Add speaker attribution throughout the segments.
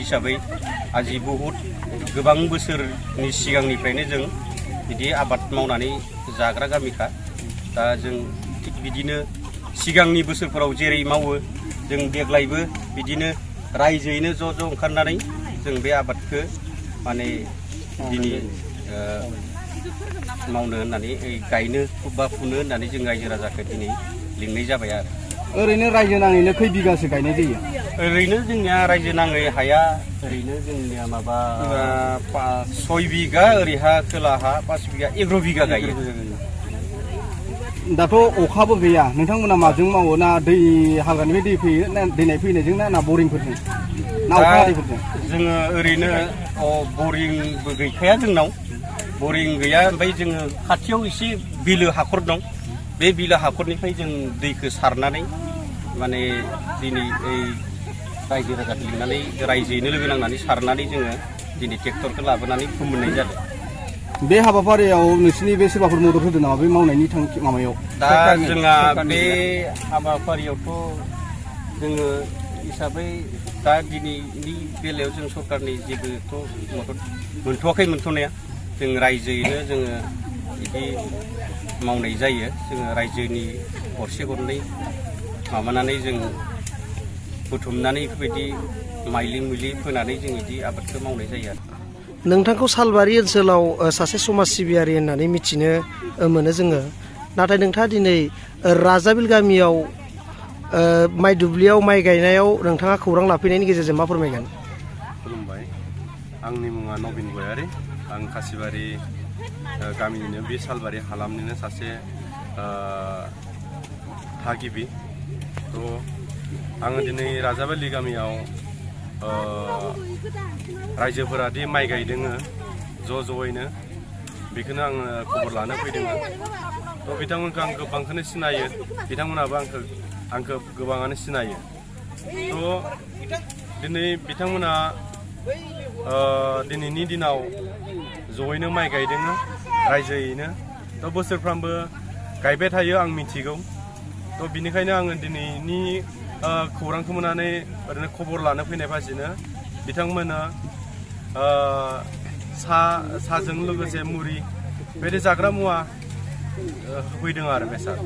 Speaker 1: हिसाबै आजि बहुत गोबां बोसोरनि सिगांनिफ्रायनो जों बिदि आबाद मावनानै जाग्रा गामिखा दा जों थिग बिदिनो सिगांनि बोसोरफोराव जेरै मावो जों देग्लायबो बिदिनो रायजोयैनो ज' ओंखारनानै जों बे आबादखौ माने दिनै मावनो होननानै गायनो बा फुनो होननानै जों रायजो राजाखौ दिनै लिंनाय जाबाय आरो
Speaker 2: ओरैनो रायजो नाङैनो खै बिगासो गायनाय जायो
Speaker 1: ओरैनो जोंनिया रायजो नाङै हाया ओरैनो जोंनिया माबा 6 बिगा ओरैहा खोलाहा 5 बिगा 11 बिगा गायो
Speaker 2: दाथ' अखाबो गैया नोंथांमोना माजों मावो ना दै हाग्रानिफ्राय दै फैयो ना दैनाय फैनायजों ना बरिंफोरजों ना अखा हादैफोरजों
Speaker 1: जोङो ओरैनो बरिंबो गैखाया जोंनाव बरिं गैया ओमफ्राय जोङो खाथियाव एसे बिलो हाखर दं बे बिलो हाखरनिफ्राय जों दैखौ सारनानै माने दिनै रायजो राजाखौ लिंनानै रायजोयैनो लोगो नांनानै सारनानै जोङो दिनै ट्रेक्टरखौ लाबोनानै फोमोननाय जादों
Speaker 2: बे हाबाफारियाव नोंसिनि बे सोरबाफोर मदद होदों नामा बे मावनायनि थांखि माबायाव
Speaker 1: दा जोंहा बे हाबाफारियावथ' जोङो हिसाबै दा दिनैनि बेलायाव जों सरकारनि जेबोथ' मदद मोनथ'नाया जों रायजोयैनो जोङो बिदि मावनाय जायो जोङो रायजोनि गरसे गरनै माबानानै जों बुथुमनानै बेफोरबायदि माइलि मुलि फोनानै जों बिदि आबादखौ मावनाय जायो आरो
Speaker 3: नोंथांखौ सालबारि ओनसोलाव सासे समाज सिबियारि होननानै मिथिनो मोनो जोङो नाथाय नोंथाङा दिनै राजाबिल गामियाव माइ दुब्लियाव माइ गायनायाव नोंथाङा खौरां लाफैनायनि गेजेरजों मा फोरमायगोन
Speaker 4: खुलुमबाय आंनि मुङा नबिन गयारि आं खासिबारि गामिनिनो बे सालबारि हालामनिनो सासे थागिबि थ' आङो दिनै राजाबालि गामियाव रायजोफोरा दि माइ गायदों ज'यैनो बेखौनो आङो खबर लानो फैदों थ' बिथांमोनखौ आं गोबांखौनो सिनायो बिथांमोनाबो आंखौ गोबाङानो सिनायो थ' दिनै बिथांमोना दिनैनि दिनाव ज'यैनो माइ गायदों रायजोयैनो थ' बोसोरफ्रामबो गायबाय थायो आं मिथिगौ थ' बिनिखायनो आङो दिनैनि खौरांखौ मोननानै ओरैनो खबर लानो फैनाय बाजिनो बिथांमोना साजों लोगोसे मुरि बेबायदि जाग्रा मुवा होफैदों आरो बेसाद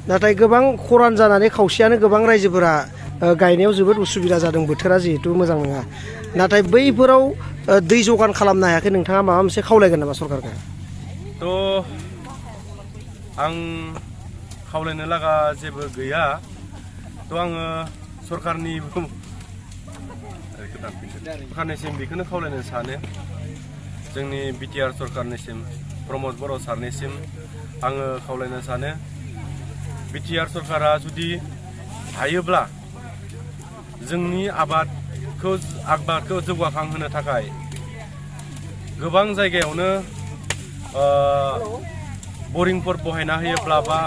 Speaker 3: नाथाय गोबां खरान जानानै खावसेयानो गोबां रायजोफोरा गायनायाव जोबोद उसुबिदा जादों बोथोरा जिहेतु मोजां नङा नाथाय बैफोराव दै जगान खालामनो हायाखै नोंथाङा माबा मोनसे खावलायगोन नामा सरकारखौ
Speaker 4: थ' आं खावलायनो लागा जेबो गैया थ' आङो सरकारनिसिम बेखौनो खावलायनो सानो जोंनि बिटिआर सरकारनिसिम प्रमद बर' सारनिसिम आङो खावलायनो सानो बिटिआर सरकारा जुदि हायोब्ला जोंनि आबादखौ जौगाखांहोनो थाखाय गोबां जायगायावनो बरिंफोर बहायना होयोब्ला बा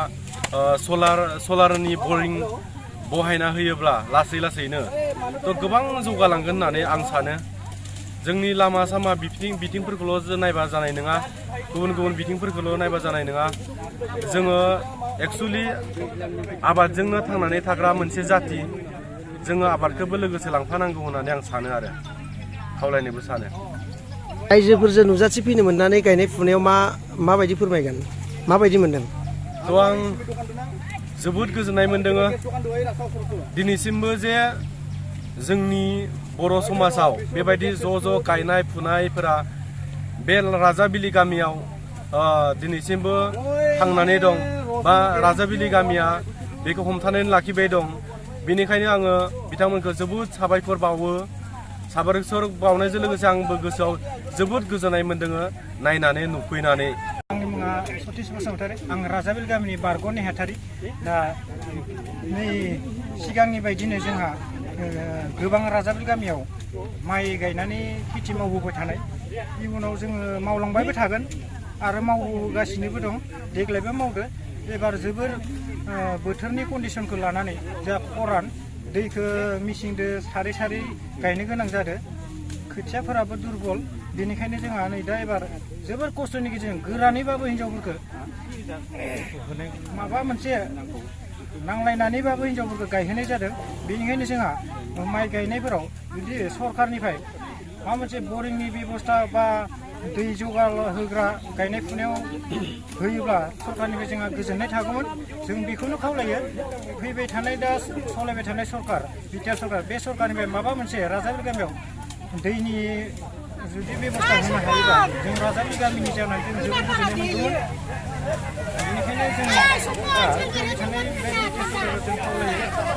Speaker 4: सलारनि बरिं बहायना होयोब्ला लासैनो थ' गोबां जौगालांगोन होननानै आं सानो जोंनि लामा सामा बिथिंफोरखौल' नायबा जानाय नङा गुबुन बिथिंफोरखौल' नायबा जानाय नङा जोङो एक्सुवेलि आबादजोंनो थांनानै थाग्रा मोनसे जाथि जोङो आबादखौबो लोगोसे लांफानांगौ होननानै आं सानो आरो खावलायनोबो सानो
Speaker 3: रायजोफोरजों नुजाथि फैनो मोननानै गायनाय फुनायाव माबायदि फोरमायगोन माबायदि मोनदों
Speaker 4: थ' आं जोबोद गोजोननाय मोनदों दिनैसिमबो जे जोंनि बर' समाजाव बेबायदि ज' गायनाय फुनायफोरा बे राजाबिलि गामियाव दिनैसिमबो थांनानै दं बा राजाबिलि गामिया बेखौ हमथानानै लाखिबाय दं बेनिखायनो आङो बिथांमोनखौ जोबोद साबायखर बावनायजों लोगोसे आंबो गोसोआव जोबोद गोजोननाय मोनदों नायनानै नुफैनानै
Speaker 5: आंनि मुङा सतीश बसुमतारी आं राजाबिल गामिनि बारग' नेहाथारि दा नै सिगांनि बायदिनो जोंहा गोबां राजाबिल गामियाव माइ गायनानै खेथि मावबोबाय थानाय इयुनाव जोङो मावलांबायबो थागोन आरो मावगासिनोबो दं देग्लायबो मावदो एबार जोबोर बोथोरनि कन्डिसनखौ लानानै जा खरान दैखौ मिसिंदो सारै गायनो गोनां जादों खोथियाफोराबो दुरबल बेनिखायनो जोंहा नै दा एबार जोबोर खस्थ'नि गेजेरजों गोरानैबाबो हिनजावफोरखौ माबा मोनसे नांलायनानैबाबो हिनजावफोरखौ गायहोनाय जादों बेनिखायनो जोंहा माइ गायनायफोराव जुदि सरखारनिफ्राय माबा मोनसे बरिंनि बेबस्था बा दै जगाल होग्रा गायनाय फुनायाव होयोब्ला सरखारनिफ्राय जोंहा गोजोननाय थागौमोन। जों बेखौनो खावलायो फैबाय थानाय दा सालायबाय थानाय सरखार बिटिआर सरखार बे सरखारनिफ्राय माबा मोनसे राजाबिल गामियाव दैनि जुदि बेबस्था होनो हायोबा जों राजाबिल गामिनि जानानै जों जोबोद गोजोननाय मोनगौमोन। बेनिखायनो जों दा फैबाय थानाय बे बिटिआर सरखारखौ जों खावलायो